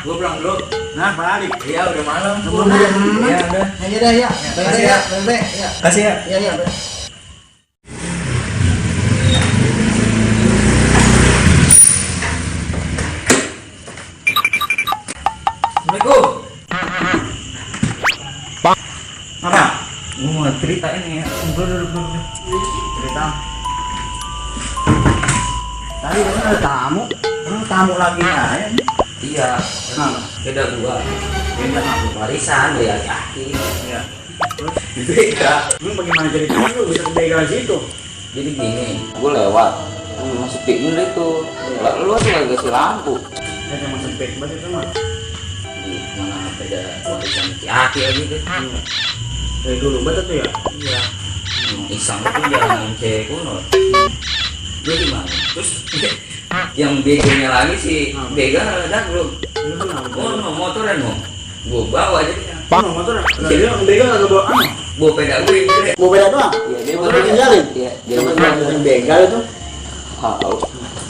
Gua pulang dulu. Nah, balik. Iya, udah malam. Iya, udah. Ya udah ya. Kasih ya. Ya. Kasih ya. Iya, iya. Assalamualaikum. Apa? Gua mau cerita ini ya. Udah. Cerita. Tadi kan ada tamu. Tamu lagi ya. Iya. Kenapa? Beda gua. Beda apa? Warisan dari aki-aki. Iya. Terus Beda. lu bagaimana ceritanya lu bisa ke begal situ? Jadi gini, gua lewat masuk pikir itu. Lalu tuh lagi kasih lampu. Saya masuk back banget itu mah. Di mana beda warisan aki lagi gitu. Dari dulu betul tuh ya? Iya. Iseng tuh jangan cewek kuno. Gue gimana? Terus yang begonya lagi sih begal ada belum? Lu kenapa? Oh, motoran mau. Gue bawa aja. Mau motor? Dia begal agak bawa apa? Bawa peda gue ini. Bawa beda doang? Iya, dia Motor tinggalin? Iya, dia Dia buat buat begal itu? tahu.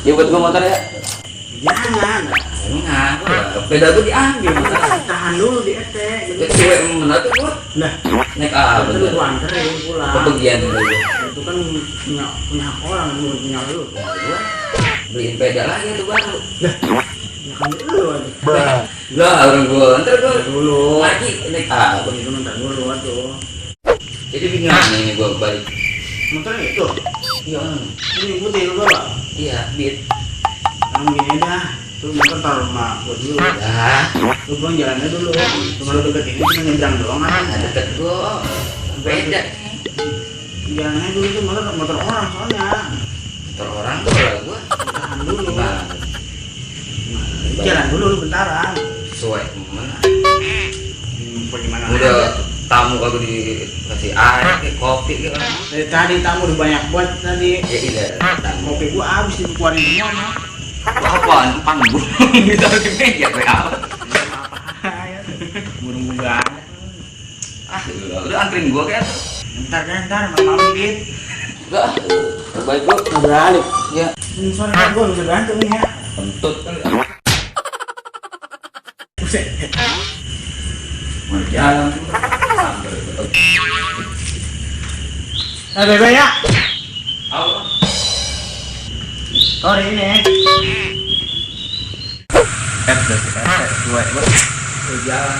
Dia buat gue motor ya. Jangan. Enggak, peda gue diambil. Tahan dulu di ET. Itu cewek mana tuh gue? Nah, Naik apa? itu gua anterin pulang. Kebagian dulu. Itu kan punya hak orang, bukan punya lu. Gue beliin peda lagi tuh baru. Ya kan lu aja. Lah, orang gue ntar gue Dulu. lagi naik apa? Itu ntar dulu aduh. Jadi bingung ini gue balik. Motornya itu. Iya, Ini putih lu bawa. iya, beat. Kamu gini dah. Tuh motor taruh rumah gua dulu. Ya, Lu pulang jalannya dulu. Cuma lu deket ini cuma nyebrang doang kan. deket gue beda. Jalannya dulu tuh motor orang soalnya. Motor orang tuh lah gue. Tahan dulu. Gimana? Jalan dulu lu bentaran. Sesuai mana? Bagaimana? Udah tamu kagak dikasih air, kayak kopi gitu. Dari tadi tamu udah banyak buat tadi. Ya iya, tamu. Kopi gua habis dikeluarin semua mah. Apaan? Panggung ditaruh di meja kayak apa? Burung bunga. Ah, udah anterin gua kayak Ntar malam gitu. enggak. Baik gua Nggak balik. ya Ini sore kan gua bisa gantung nih ya. kentut kali. Buset. Mau jalan sambil Bebe ya. Allah. Sorry ini. Udah kita tua, jalan.